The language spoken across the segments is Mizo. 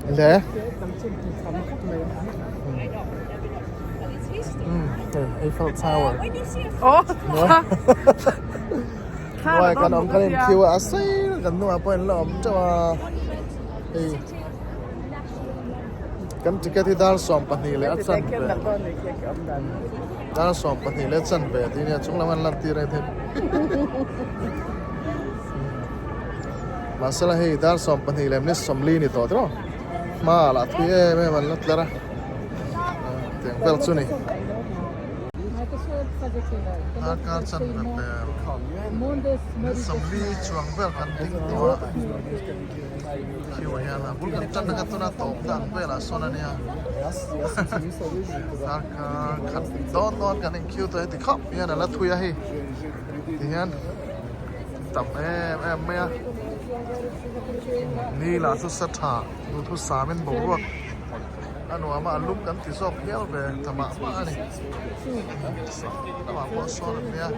Le. Hei Eiffel Tower. Hnuai kan awm kan inkhiu a a sei kan hnungah pawh in la awm teuh a hei kan ticket hi dar 12 leh a chanve dar 12 leh a chanve tih ania chung lam an lan tir a ni mahse la hei dar 12 leh minute 40 ni tawh tiraw hma ah lah thui em em an la tlar a tiang vel chu ni. Darkar chanve pel minute 40 chuang vel kan ding tawh a queue ah hian a bul kan tan na tuna tawp dan velah sawn a nia darkar khat dawn dawn kan in queue tawh heti khawp hian a la thui a hei tihian tam em em mai a ni lah chu sa tha duhthusam in boruak. A nuam a, a lum kan ti zawk hial ve ta mah mah a ni. Lamah pawh sawn an nia,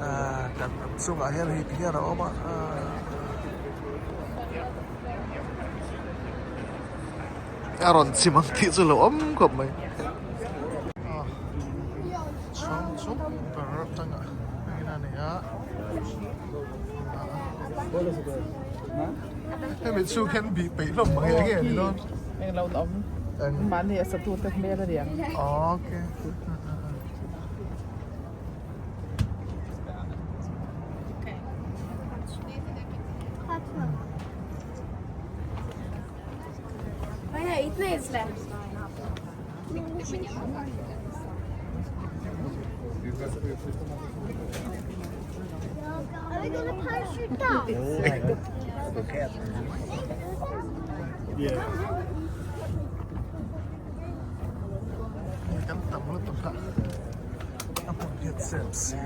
ahh kan chungah hian hei ti hian a awm a, ahh a rawn chim ang tih chu lo awm khawp mai. Chhawng chung ber atanga hei a ni a. Hemi chhung hian bih peih hlawm mai eng nge ni dawn? Eng lo awm. Mahni a satu te hmel a riang. Okay. Kan tam lutuk a, a hmun hi a chep si a.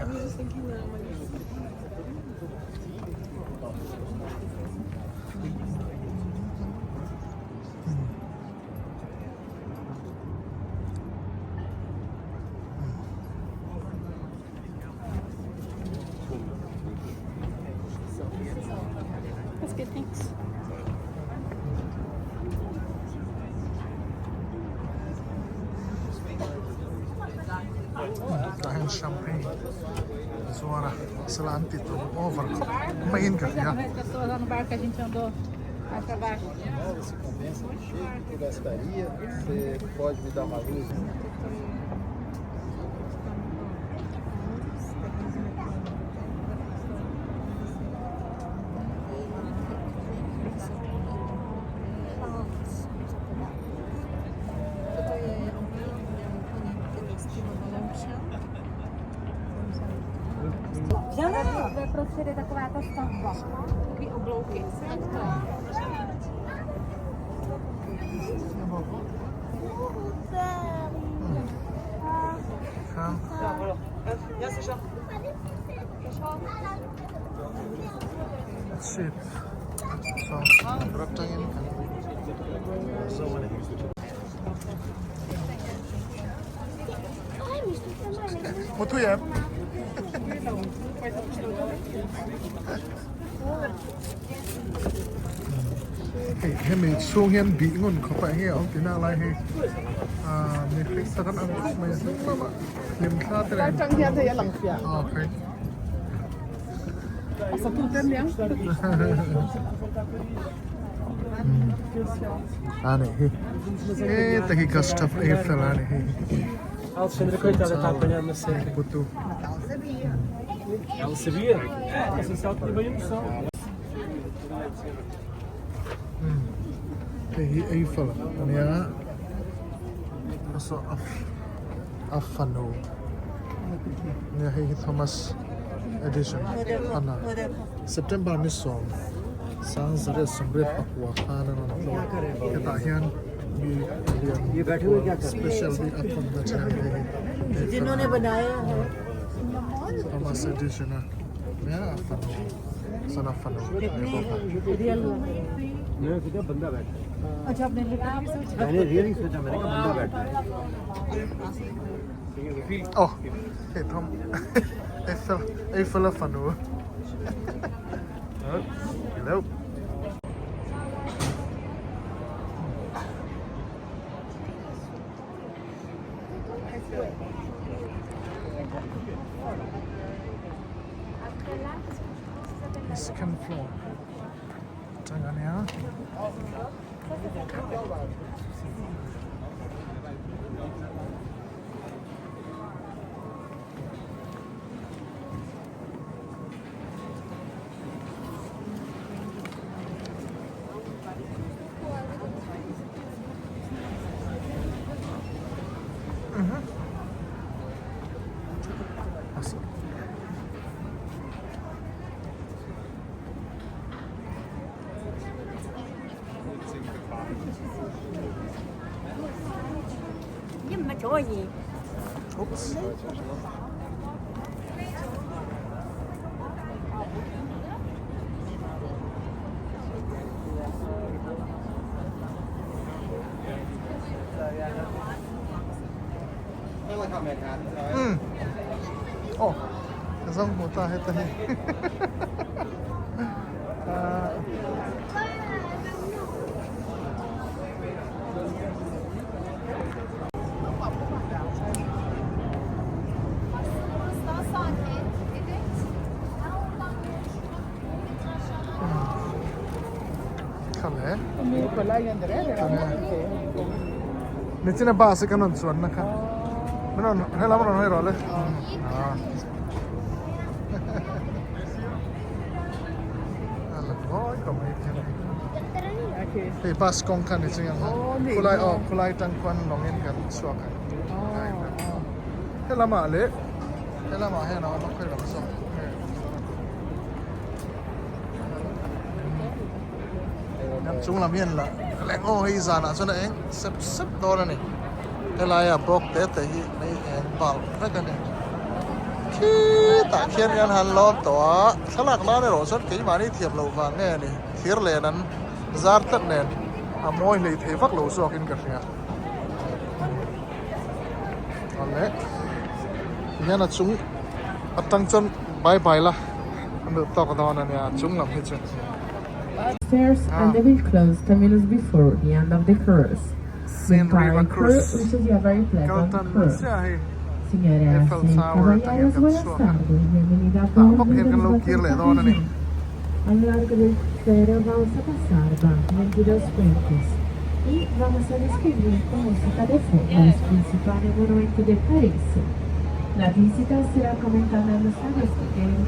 That's good, thanks. Tah hian champagne zuar a mahsela an ti tur over khawp maiin ka hria. Chhip saw sang ber atangin kan zo a ni. Mutui em? Hei hemi chhung hian bih ngun khawp a enge a awm tih nak lai hei ah mihring tak an ang khawp mai a hnung lamah hlim thla te leh Tang hian hei a lang fiah. Okay. A satu te aniang. A nih hi. Heta hi Gustav Eiffel a nih hi. Alexandre, coitada, está a apanhar uma seca. Putu. Ela sabia? Não sei se ela tinha bem a noção. Hei hi Eiffel a nia. Saw a fanu nia hei hi Thomas Edison a September ni 1984 khan a rawn tlawh hetah hian mi lian special bik a thawmna thin a ni hei hi Thomas Edison a nia a fanu chuan a fanu a ni bawk a. Aw hei Tom Eiffel Eiffel a fanu Hello. Second floor atang a nia. Oops. Umm aw ka zawng hmu ta heta hi ahh. Nichina bus hi kan rawn chuan na kha min rawn helam rawn hawi rawh le a la ngawi tawh mai khian hei bus kawng kha ni ching ang khulai aw khulai tang khuan lawngin kan chhuak ang helamah leh helamah hian a awm a khawi lam zawk Kan chung lam hian lah leng aw hei zanah chuan a eng sep sep dawn a ni helaia bawk te te hi mei eng bal vek a ni khitah khian kan han lawn tawh a thlalak nan erawh chuan keimahni thiam loh vang nge a ni thir len an zar tlat nen a mawi hlei thei vak lo zawkin ka hria awle tihian a chung atang chuan bye bye la a duh tawk dawn a nia a chung lam hi chu. Stairs and they will close 10 minutes before the end of the cruise. The Seine River entire crew Cruise wishes you a very kal pleasant tan cruise. chiah hei Señoras Eiffel y Tower atangin caballeros, kan buenas chhuak a tardes. Bienvenida a tah bawk bordo hian del kan lo barco kir leh dawn a ni. Cartagena. A lo largo del crucero vamos a pasar bajo 22 puentes y vamos a descubrir con música de fondo los principales monumentos de París. La visita será comentada en nuestra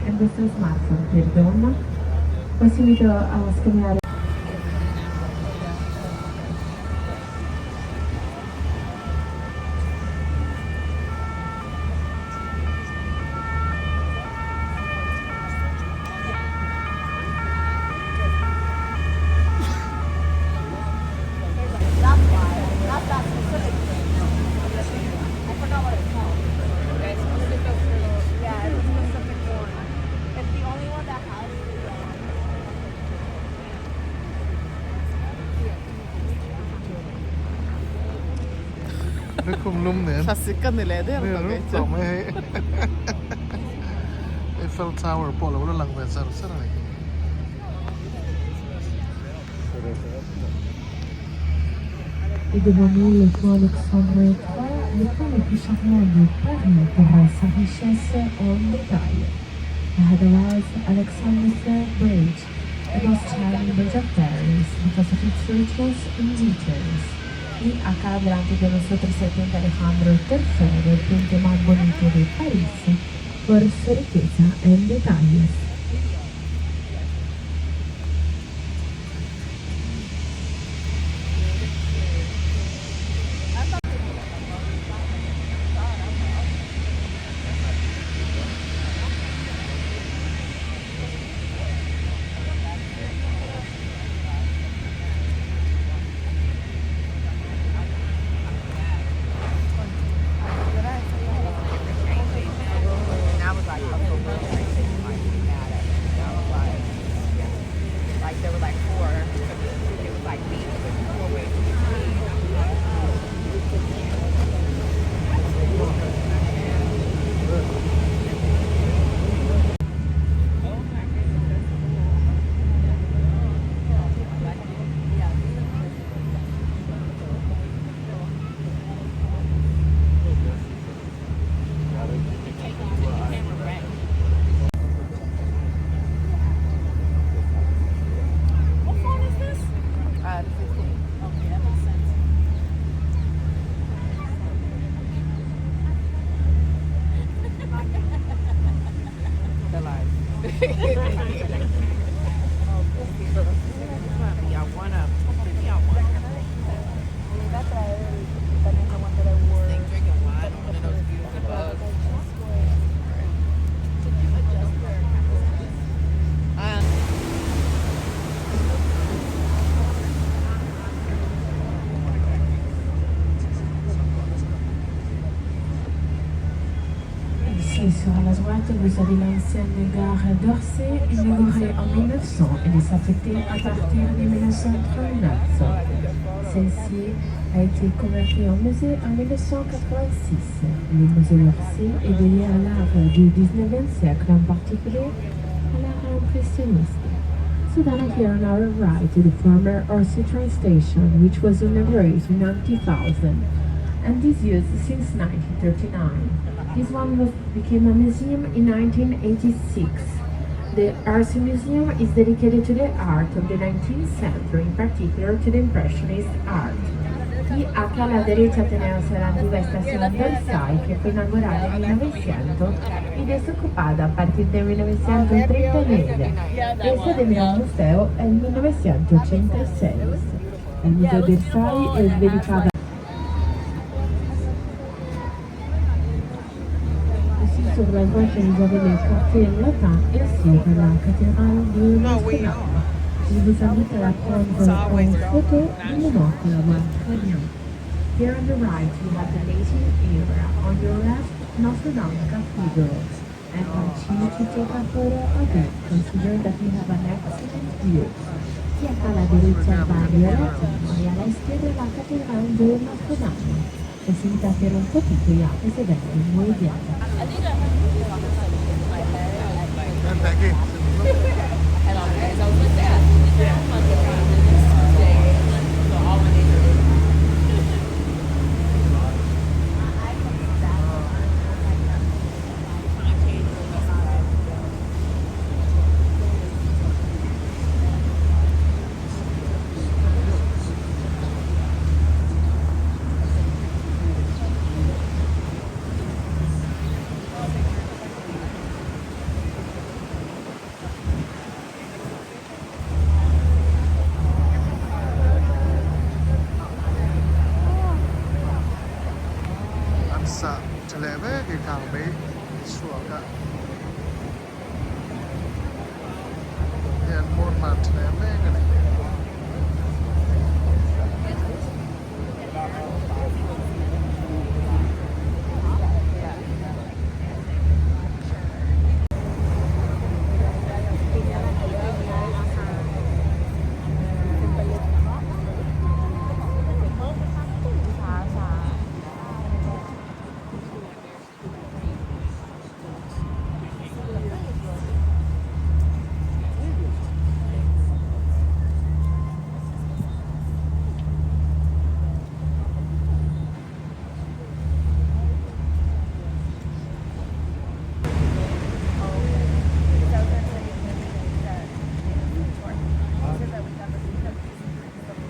en vuestro smartphone, perdón. Os invito a escanear. Lukhum lum nen Thlasik ka ni leh der tawh kei chu. Tawh mai hei. Eiffel Tower pawh lo la lang ve char char a ni. Et devant nous, le pont Alexandre III, le pont le plus charmant de Paris pour sa richesse en détail. Ahead of us, Alexander III Bridge, the most charming bridge of Paris because of its richness in details. Y acá delante de nosotros el puente Alejandro III, el puente más bonito de París por su riqueza en detalles. la droite, vous avez l'ancienne gare d'Orsay, inaugurée en 1900 et désaffectée à partir de 1939. Celle-ci a été convertie en musée en 1986. Le musée d'Orsay est dédié à l'art du 19e siècle, en particulier à l'art impressionniste. So then here on our right, the former Orsay train station, which was inaugurated in 2000 and is used since 1939. This one was, became a museum in 1986. The Orsay Museum is dedicated to the art of the 19th century, in particular to the Impressionist art. Y acá a la derecha tenemos la antigua estación d'Orsay que fue inaugurada en 1900 y desocupada a partir de 1939. Esta devino un museo en 1986. El Museo d'Orsay es dedicado. Ici sur la droite, vous avez le quartier latin et sur la cathédrale de Notre-Dame. Je vous invite à la prendre en photo du moment qu'on la voit très bien. Here on the right, you have the Latin era. On your left, Notre Dame Cathedral. And continue to take a photo of it, considering that you have an excellent view. Y acá a la derecha el barrio latino y a la izquierda la catedral de Notre Dame. Les invito a hacer un fotito ya que se ve muy bien. En Becky. An sa tha leh vek i kang mai chhuak a hei an hmur hman tha leh mek a ni.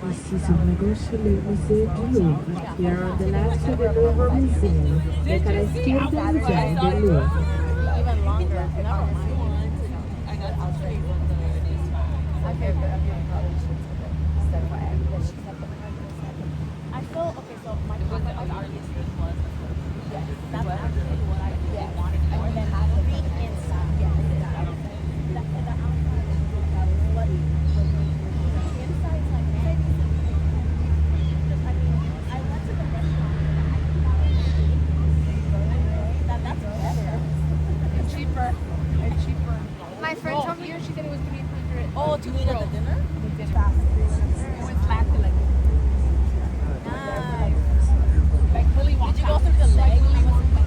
Ici sur la gauche, le musée du Louvre. Here on the left, the Louvre Museum. Y acá a la izquierda, el Museo del Louvre. I feel okay. So my comment was yes, that's actually what I really wanted more than the inside. Yes, the outside is bloody. The inside's like man. Just I mean, I went to the restaurant and I that that's better. And cheaper. And cheaper. My friend told me she said it was 300. Oh, to eat at the dinner? It was flat like Nice. like Willy Wonka. Did you go through the leg? Like Willy Wonka.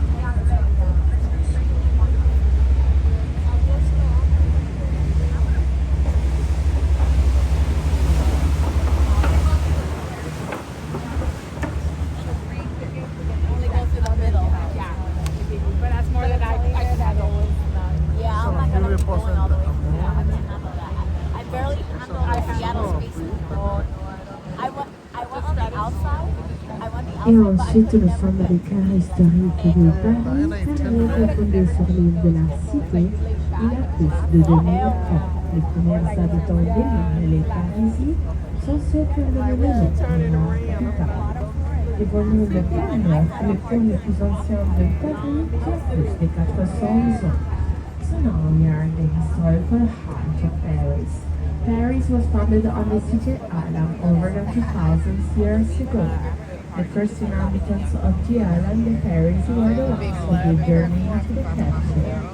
Only go through the middle. Yeah. But that's more than I could handle. Yeah, I'm not gonna be going all the way through that. I can't handle that. I barely handle the Seattle space. I went on the outside. I went the Et outside, but I ensuite, could nous never sommes fit. le cœur historique de Paris. Paris est fondé sur l'île de la Cité. Il a plus de 2000 ans. Les premiers habitants de l'île, les Parisiens, sont ceux qui ont donné le nom à la capitale. Devant-nous le pont Neuf, le pont le plus ancien de Paris, qui a plus de 400 ans. So now we are in the historical heart of Paris. Paris was founded on the city island over than 2,000 years ago. The first inhabitants of the island, the Paris, were the ones who gave their name to the capital.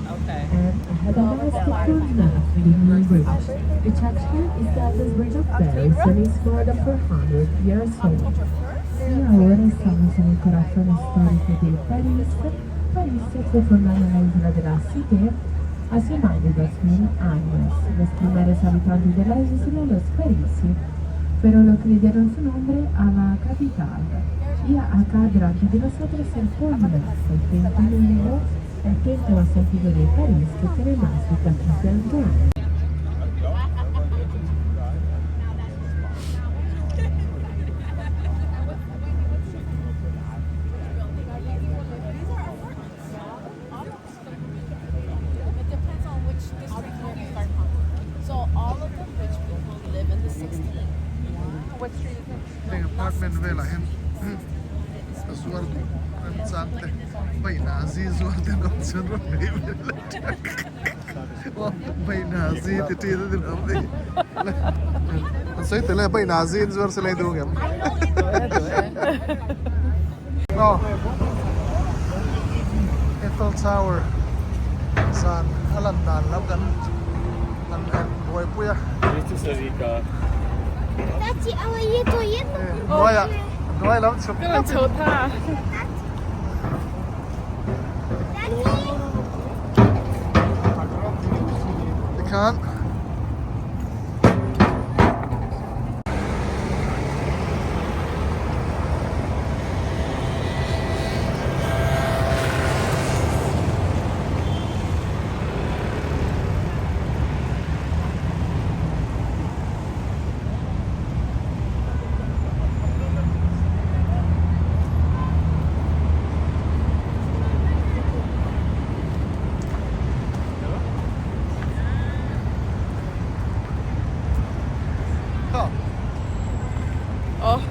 Hadamars to Pont Neuf, the new bridge, which actually is the oldest bridge of Paris and is more than 400 years old. Y ahora estamos en el corazón histórico de París. París fue fundada en la isla de la Cité hace más de 2000 años. Los primeros habitantes de la isla, los parisi, fueron los que le dieron su nombre a la capital. Y acá delante de nosotros el Pont Neuf, el puente nuevo, el puente más antiguo de París, que tiene más de 400 años. It depends on which district you start from. So all of the rich people live in the 16. What street is it? Heng apartment velah hian a zuar duh rem chang te paihna zi zuar te an awm chuan rawn nei ve la aw paihna zi ti ṭi te an awm a ni an sawi tel e paihna zi an zuar se la i duh ngem aw Eiffel Tower zan a lan dan lo kan han en buaipui a. Hnuai ah hnuai lam chhuk Ka rawn chho tha. Tikhan. Oh.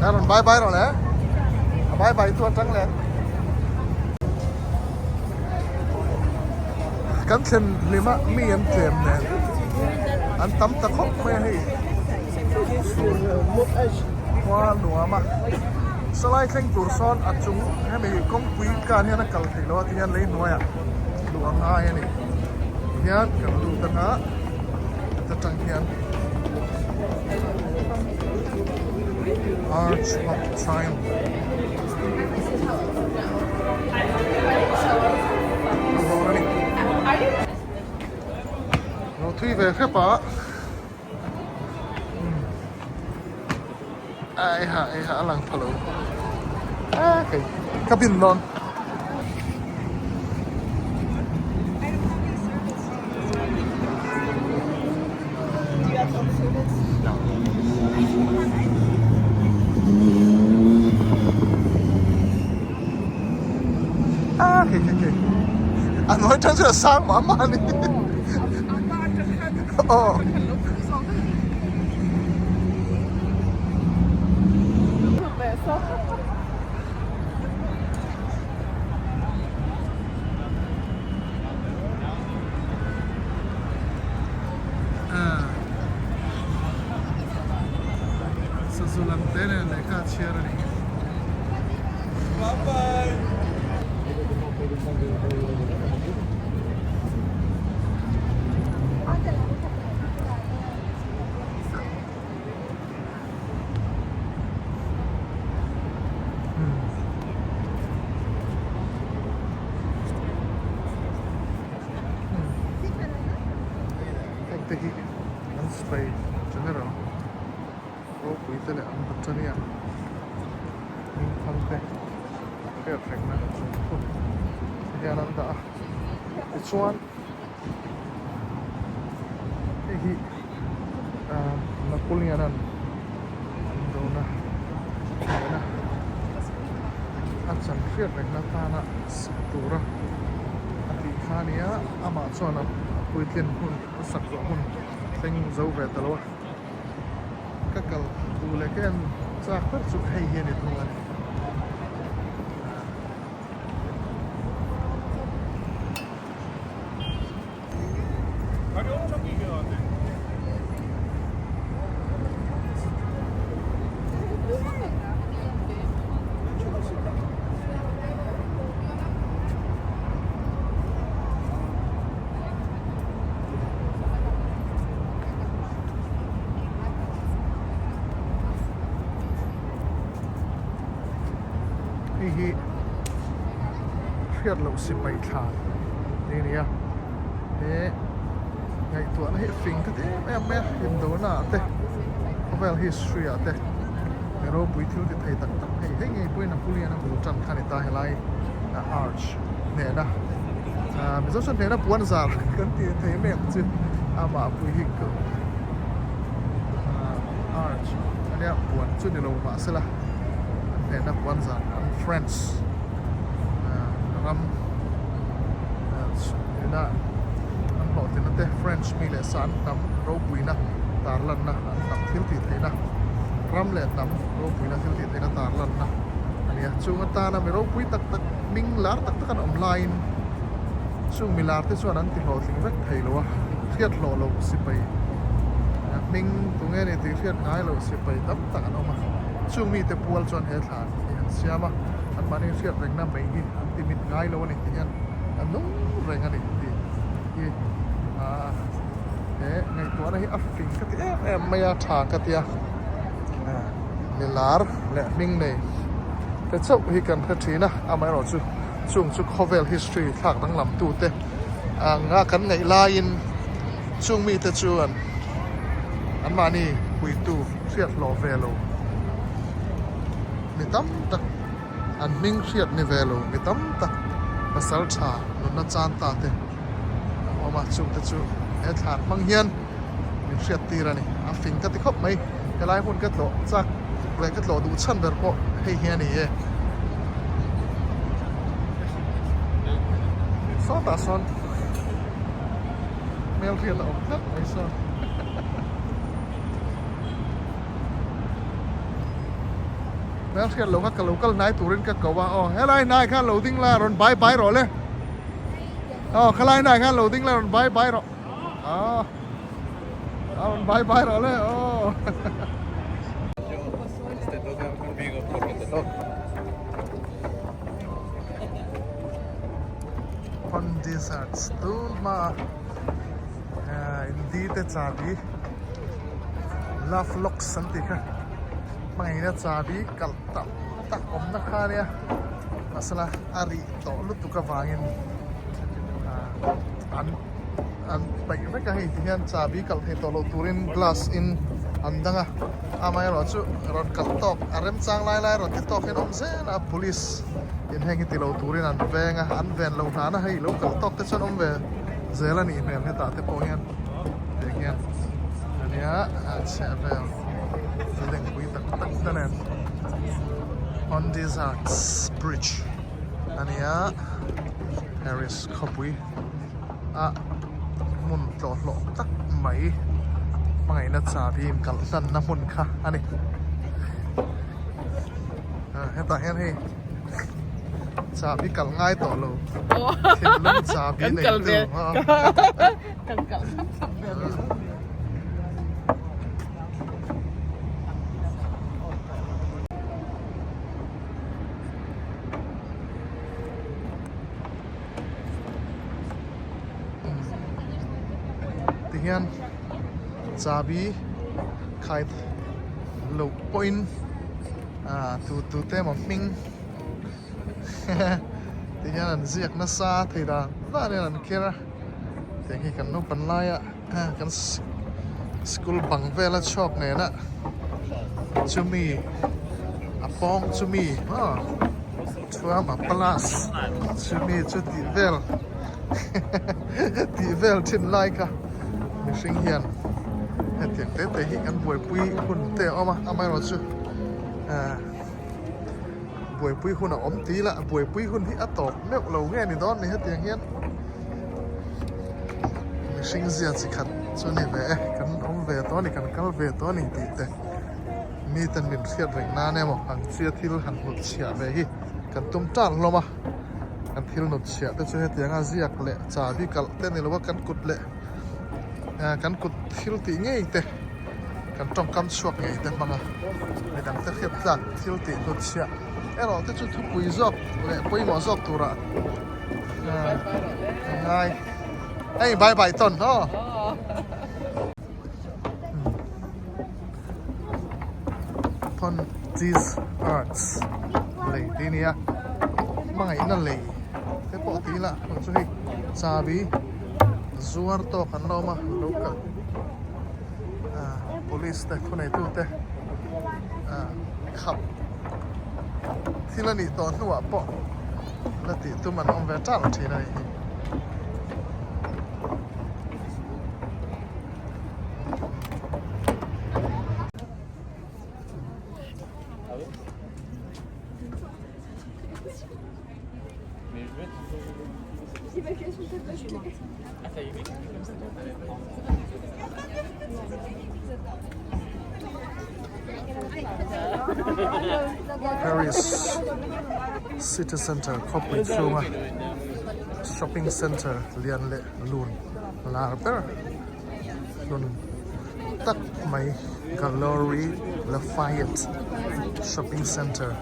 A rawn bye bye rawh le a bye bye tu atang le kan thlen hlim a mi an tlem nen an tam ta khawp mai a hei khua nuam a. Salai thleng tur sawn a chung hemi kawngpui kan hian a kal theih loh a ti hian lei hnuaiah luh a ngai a ni. Tihian kan lut anga heta tang hian Arch of Triumph a dawn a ni. Lo thui ve hrep a. Ai ha ai ha a lang pha lo a kei ka bin dawn. A kei kei kei a hnuai tang chu a sang mah mah a ni. Aw. Sazu lam te nen lehkha a chhiar a ni. Heng te hi an sipai general ropui te leh an battalion hming thang te hriat rengna chung thu te hian an dah a tichuan hei hi ahh Napoleon an dona hnehna a chan hriat rengna tana sak tura a tih kha a nia amah chuan a puitlin hun a sak zawh hun thleng zo ve ta lo a. Ka kal duh leh ka en chak ber chu hei hi a ni thung a ni. Hei hi hriat loh sipai thla tih a ni a he ngaihtuahna hi a fing ta em em mai a indona ah te khawvel history ah te mi ropui thil ti thei tak tak hei hei ngei pawhin a pulian a bul tan kha a ni ta helai arch hnehna ah mizo chuan hnehna puan zar kan tih thei mek chu amah pui hi ah arch ania puan chu ni lo mahsela an hnehna puan zar an French ah ram hnehna an hlawhtlinna te French mi leh sa an hnam ropuina tarlanna an hnam thil tih theihna ram leh hnam ropuina thil tih theihna tarlanna a ni a chung atana mi ropui tak tak hming lar tak tak an awm laiin chung mi lar te chuan an ti hlawhtling vek thei lo a hriat hlawh loh sipai hming tunge ni tih hriat ngai loh sipai tam tak an awm a chung mite pual chuan he thlan hi an siam a an mahni hriat rengna mai hi an ti mit ngai lo a ni tih hian a nung reng a ni tih hi ahh he ngaihtuahna hi a fing ka ti em em mai a tha ka ti a mi lar leh hming nei te chauh hi kan hre thin a amaherawhchu chung chu khawvel history thlak danglam tute anga kan ngaih laiin chung mite chuan anmahni puitu hriat hlawh ve lo mi tam tak an hming hriat ni ve lo mi tam tak pasal tha nunna chan ta te a awm a chungte chu he thlan hmang hian min hriat tir a ni a fing ka ti khawp mai helai hmun ka tlawh chak leh ka tlawh duh chhan ber pawh hei hi a ni e sawtah sawn hmel hriat a awm tlat mai sawn. Hmel hriat loh kha ka lo kal hnai turin ka ko a aw helai hnai khan lo ding la rawn bai bai rawh le aw khalai hnai khan lo ding la rawn bai bai rawh aw rawn bai bai rawh le aw. Arts tun hma a Indi te chabi love locks an tih kha hmangaihna chabi kalh tak tak awmna kha ania mahsela a rih tawh lutuk avangin an an paih vek a hei ti hian chabi kalh thei tawh loh turin glass in an dang a amaherawhchu rawn kalh tawk a remchang lai lai rawn ti tawk hian awm zel a police in heng hi ti lo turin an veng a an ven loh hnana hei lo kalh tawk te chuan awm ve zel a nih hmel hetah te pawh hian tiang hian ania a chheh vel building pui tak tak te nen Pondizarts bridge ania Paris khawpui a hmun tlawh hlawh tak mai hmangaihna chabi in kalh hlanna hmun kha a ni hetah hian hei chabi kalh ngai tawh lo thinlung chabi nei tu Tihian chabi khai loh pawhin ah tu tu te emaw hming tihian an ziak nasa thei dan dan hian an ker a tiang hi kan naupang laia kan school bang vela chhuak nena chumi a pawng chumi maw chuan a plus chumi chu tih vel tih vel thin lai kha mihring hian hetiang te te hi kan buaipui hun te a awm a amaherawhchu ah buaipui hun a awm tih lah buaipui hun hi a tawp meuh lo nge ni dawn ni hetiang hian mihring zia chi khat chu a ni ve e kan awm ve tawh a ni kan kal ve tawh a ni tih te mi ten min hriat reng nan emaw ang chia thil han hnut chhiah ve hi kan tum tan hlawm a kan thil hnut chhiah te chu hetiang a ziak leh chabi kalh te ni lo a kan kut leh kan kut thil tih ngei te. Kan tawngkam chhuak ngei te hmang a, midang te hriat tlak thil tih hnut chhiah erawh te chu thupui zawk leh pawimawh zawk turah a ngai. Hei bye bye tawn aw. Pontis Arts lei tih a ni a, hmangaihna lei te pawh tih ila chu hei chabi zuar tawk an la awm a lo kal. Police te thuneitu te khap thil a nih tawh hnuah pawh la tih tum an awm ve ṭalh ṭhin a nih hi. Paris City Centre khawpui chhunga shopping centre lian leh lun lar ber hlun tak mai Galeries Lafayette shopping centre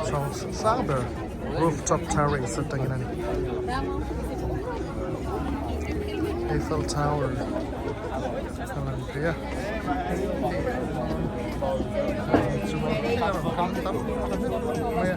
chhawng sang ber rooftop terrace atangin a ni. Eiffel Tower a lang thei a chuan tam tam mai a.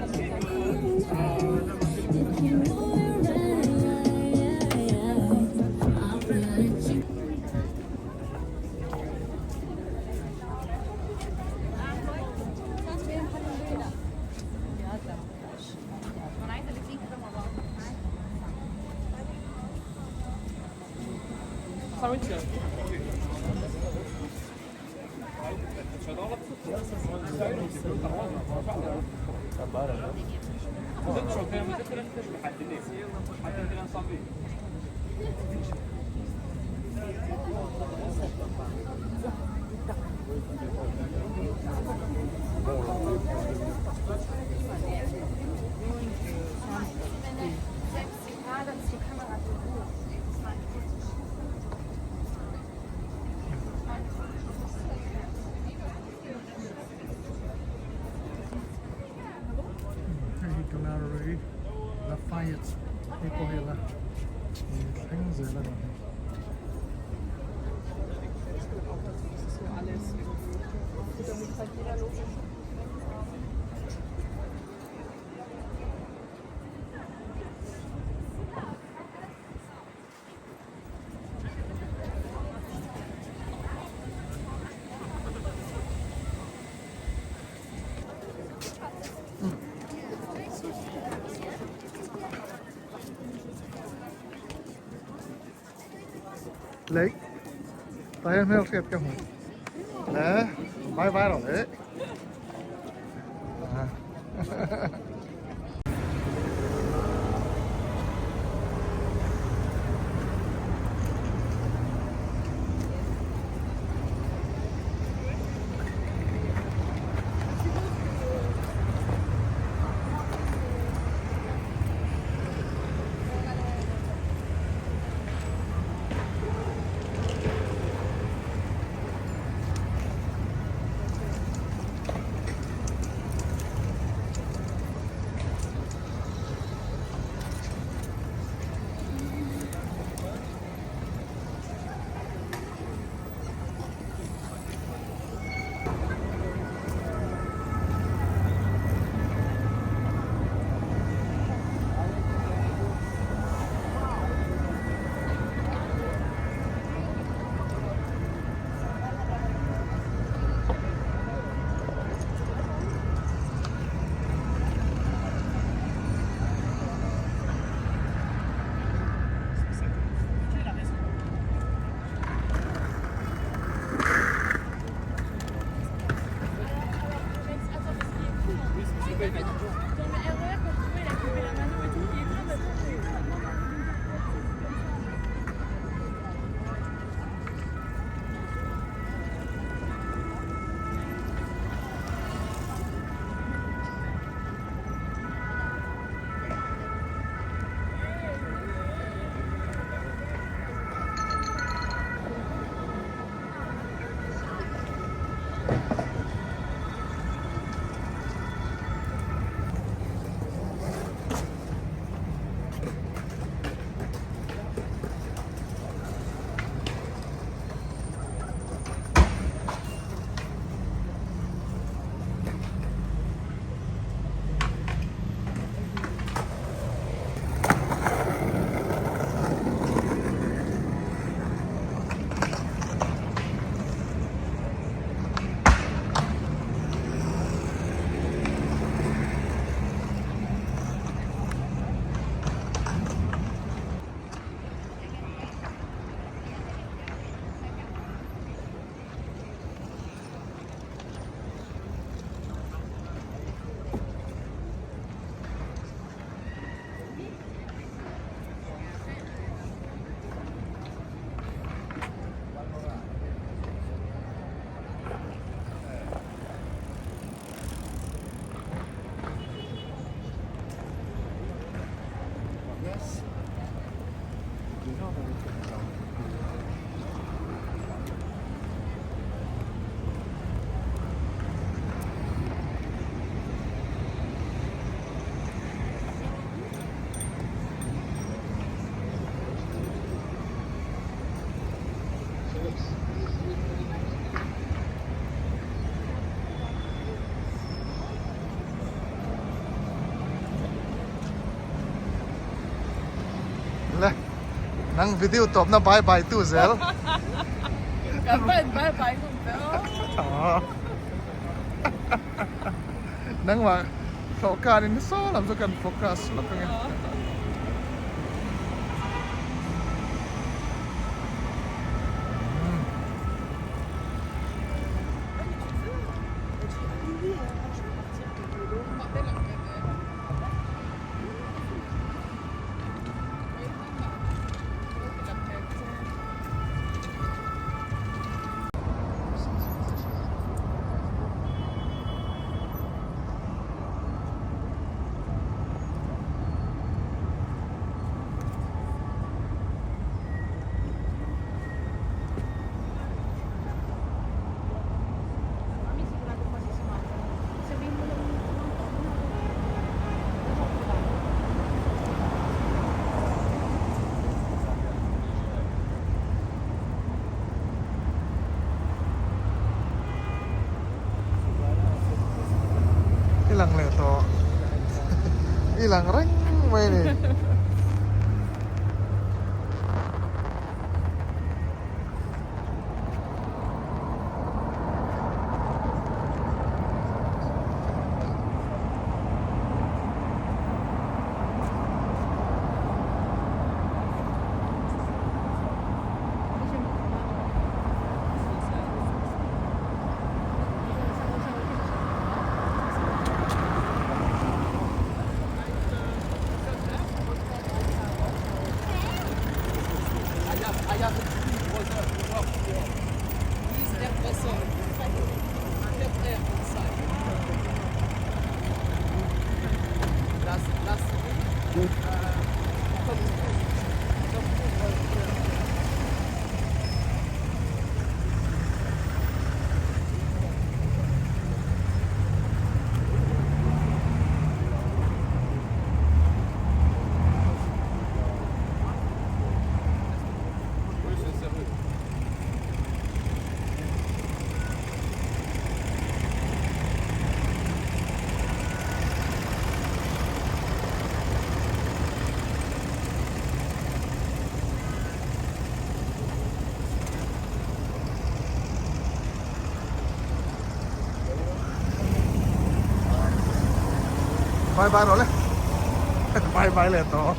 Hei hi Galerie Lafayette. Lei tah hian hmel hriat ka hmu le vai vai rawh le. Le nang video tawp na bye bye tu zel. Kan bye bye bye kum te o. Nangmah hlawhkan in saw lam chu kan focus lawk ange. lang reng mai a ni. Bye bye rawh le bye bye leh tawh.